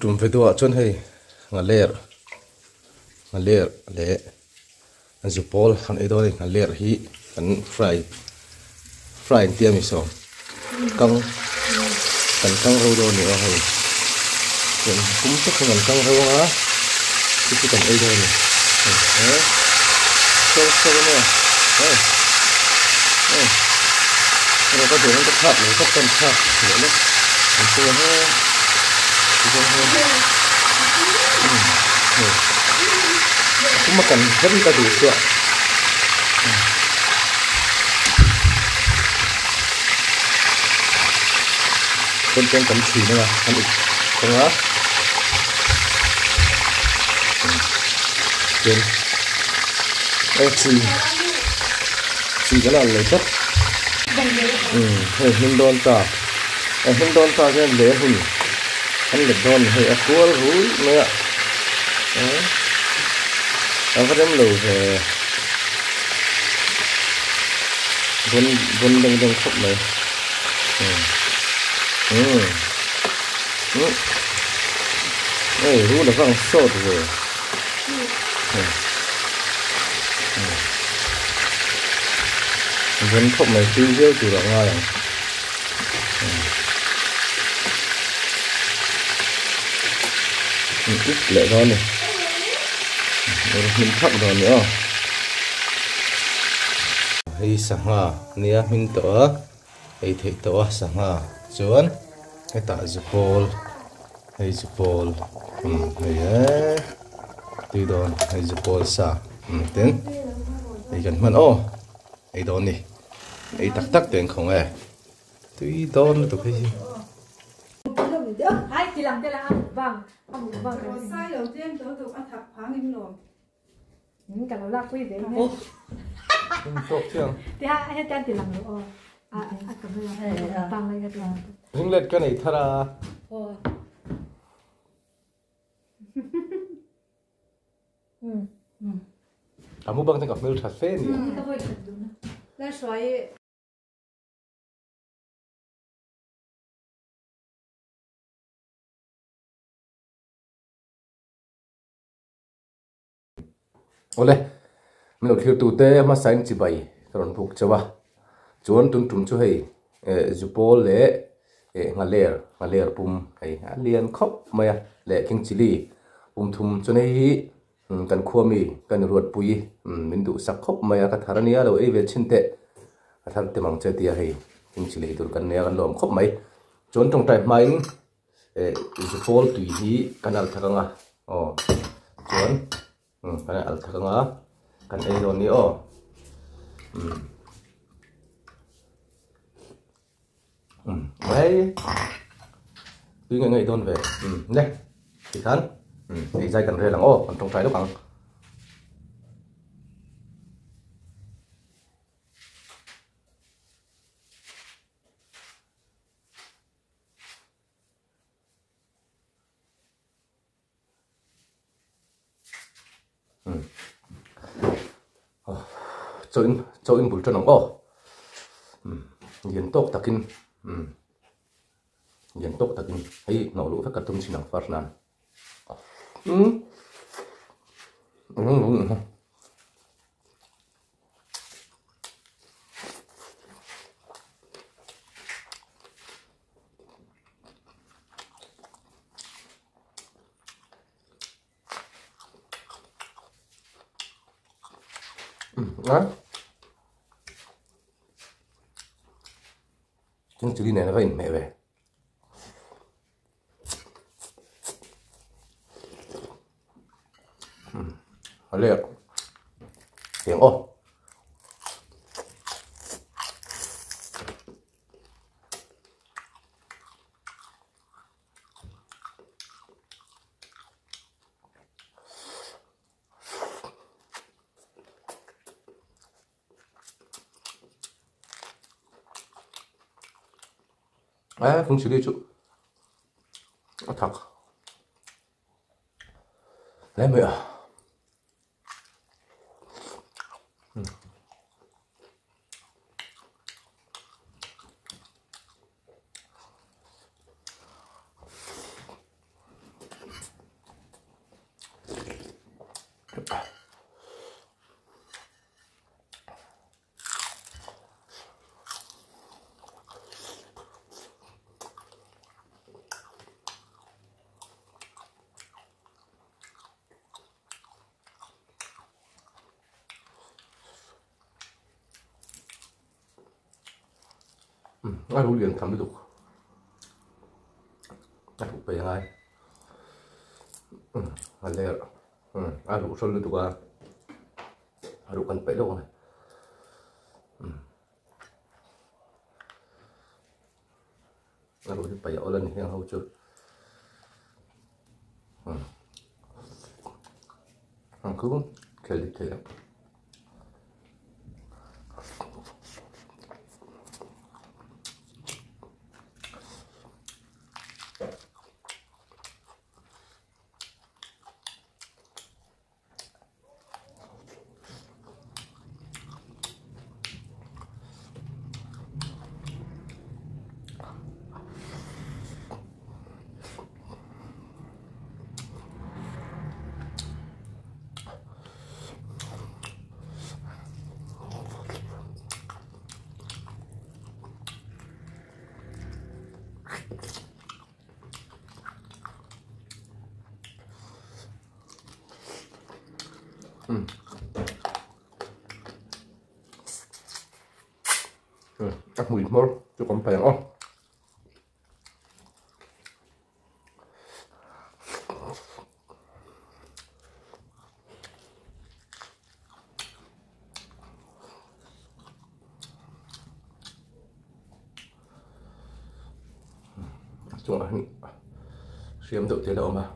Tum ve duah chuan hei nghaler nghaler leh zupawl kan ei dawn a ni nghaler hi kan fry fry an tia mi saw kang kan kang ro dawn a ni a hei chuan pum tak hian kan kang ro ang a chu chu kan ei dawn a ni he saw saw ania hei hei hei ka duh ang ka thlak lo tak kan thlak leh lawk an sawi ang he tichuan hei hei a puma kan kher hi ka duh chiah. Chuan chuan kan chhin anga kan up thawng a chuan e chi chi kan al lo tlat hei hmin dawn ta a hmin dawn ta hian leh hun an let dawn hei a kual rui mai a a va rem lo ve bawn bawn deuh deuh khawp mai. Hei rul a vang sawt ve vawn khawp mai tui viau tur a ngai ang up leh dawn a ni hmin thak dawn a ni aw hei sangha nia hmin tawh a. Ei theih tawh a sangha chuan hetah zupawl hei zupawl umm hei he tui dawn hei zupawl sa umm tin hei kan hman aw ei dawn ni ei tak tak teng khawng e tui dawn lutuk hei hi. Ka lo lak pui ve nge. Tawk chiang. Ti ha he tan ti lang lo aw. A a ka bula tang lai ka ti. Ringlet ka nei thar a. Aw. A mu bang te ka hmel tha fe ni. Ka voi khat dun. La hruai. Awle, min lo thlir tute hmasa in chibai ka rawn buk chauh a, chuan tun tum chu hei eh zupawl leh eh nghaler nghaler pum hei a lian khawp mai a leh king chilli pum thum chuan hei hi kan khua mi ka ni ruatpui min duhsak khawp mai a ka thar ania lo ei ve chhin teh a thar te mang che tia hei king chilli ei tur kan nei a kan lawm khawp mai chuan tawngtai hmain eh zupawl tui hi kan al thak anga aw chuan umm kan al thak anga kan ei dawn ni aw umm umm mai tui ngei ngei dawn ve umm le tikhan umm ei zai kan rel ang aw kan tawngtai lawk ang. Chaw in chaw in bul tan ang aw lian tawk takin lian tawk takin hei hnawh luh vek ka tum chin ang far nan. King chilli nen a va inhmeh ve. A lek tiang aw Eh, king chilli chu a thak hle mai a. A ru lian tham lutuk a ruh pei angai a ler a ruh hrawl lutuk a a ruh kan peih lawk ang a ruh hi paih a awl a ni heng ho chu ang khu khel dik thei ang. A hmui hmawr chu kan paih ang aw. A chungah hian hriam deuh te a lo awm a.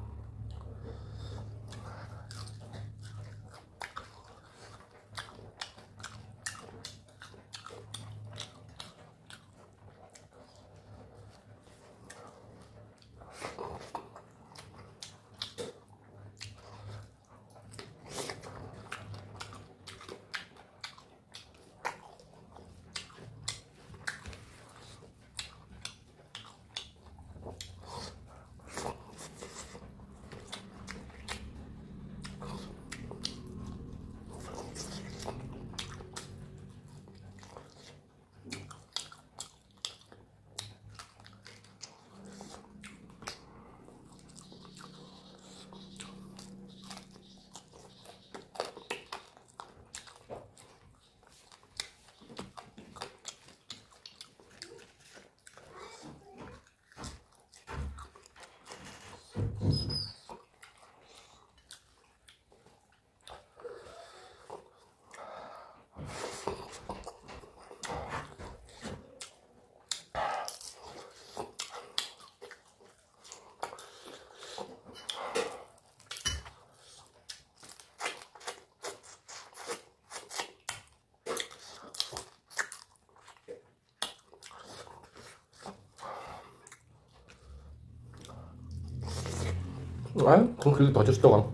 Ai kung khil tawh chu tawk ang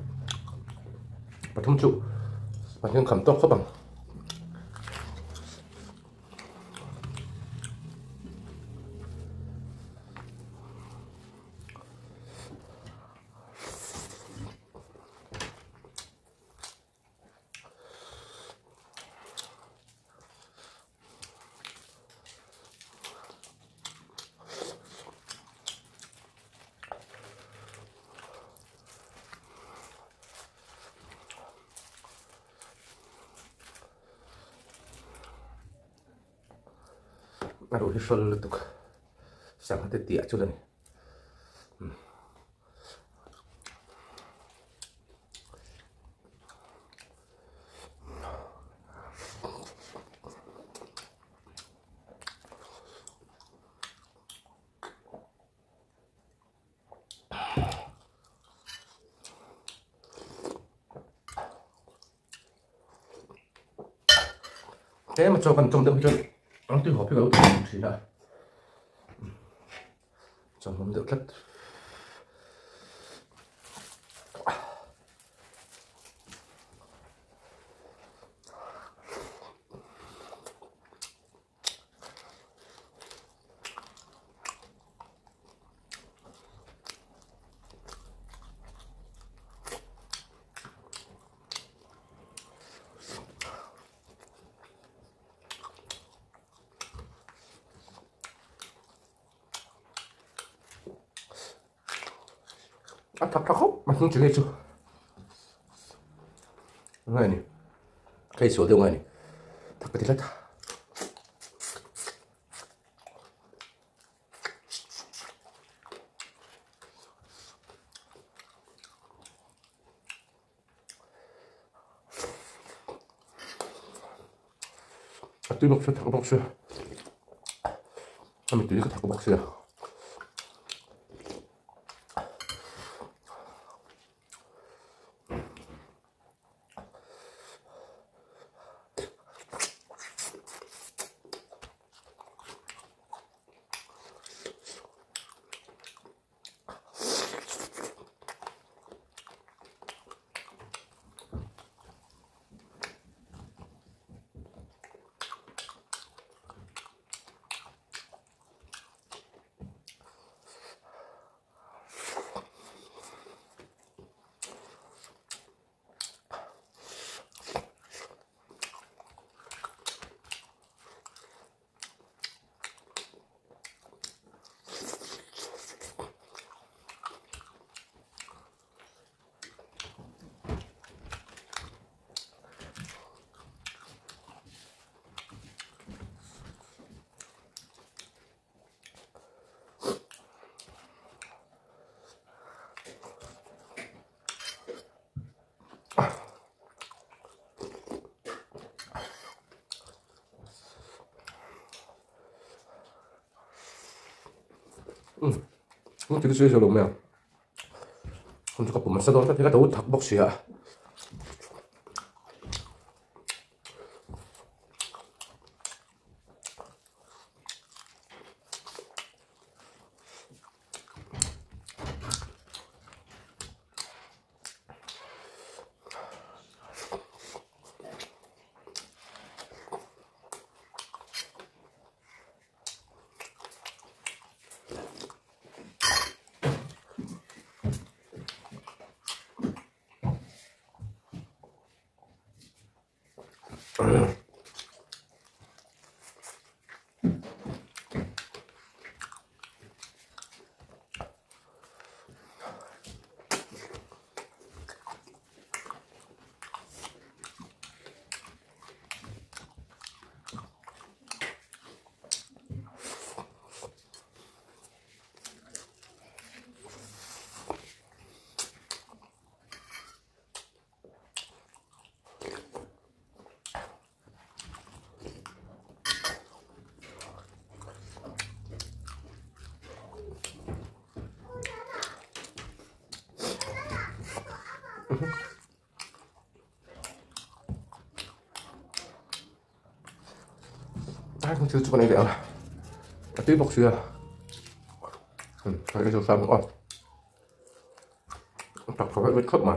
pathum chu pathian kham tawk khawp ang. A ruh hi hrawl lutuk sangha te tih ah chuan a ni. Tlem a chaw kan chawm deuh hi chuan ang tui haw phei ka lo tih thin a chawmawm deuh tlat. A thak tha khawp mai hnung chilli chu ngai ni ka insual deuh ngai ni thak ka ti tlat. A tui bawk sia thak bawk sia a mitui ka thak bawk sia. Hm thil sawi lo mai ang hun chu ka pum nasa dawn tlat hi ka to thak bawk si a. Ai không chịu chụp này được à tí bọc xìa cái chỗ sao không tập phải biết khớp mà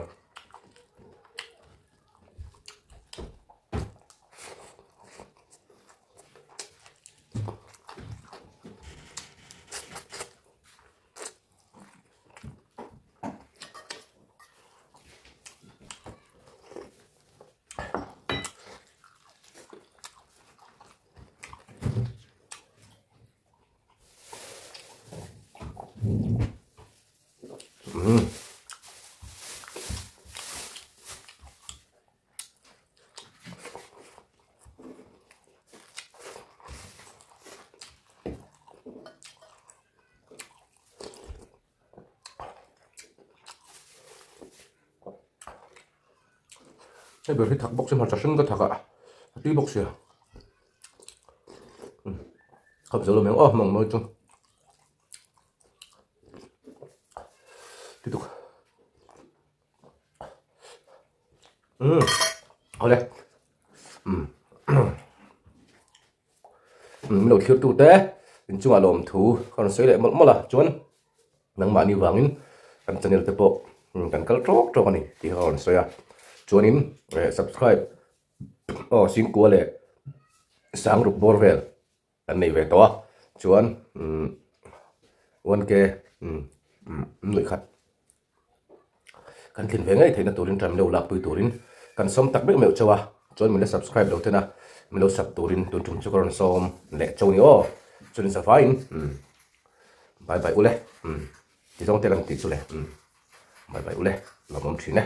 Hei ber hi thak bawk se hmarcha hring ka thak a a tui bawk sia khap zo lo mai ang aw mawng mawi chu ti tuk um awle um min lo thlir tu te inchungah lawmthu ka rawn sawi leh mawlh mawlh a chuan Nangmahni vangin kan channel te pawh kan kal tawk tawk a ni tih kha ka rawn sawi a. Chuanin subscribe aw Singkua leh Sangruk bawr vel kan nei ve tawh a. Chuan 1K nuih khat kan tlin ve ngei theihna turin ṭan lo lakpui turin kan sawm tak meuh meuh chauh a. Chuan min la subscribe lo ten a min lo sub turin tun ṭum chu ka rawn sawm leh chauh ni aw. Chuan zavaiin. Bye bye ule. Ti zawng te kan tih chu le. Bye bye ule, lawmawm thin e.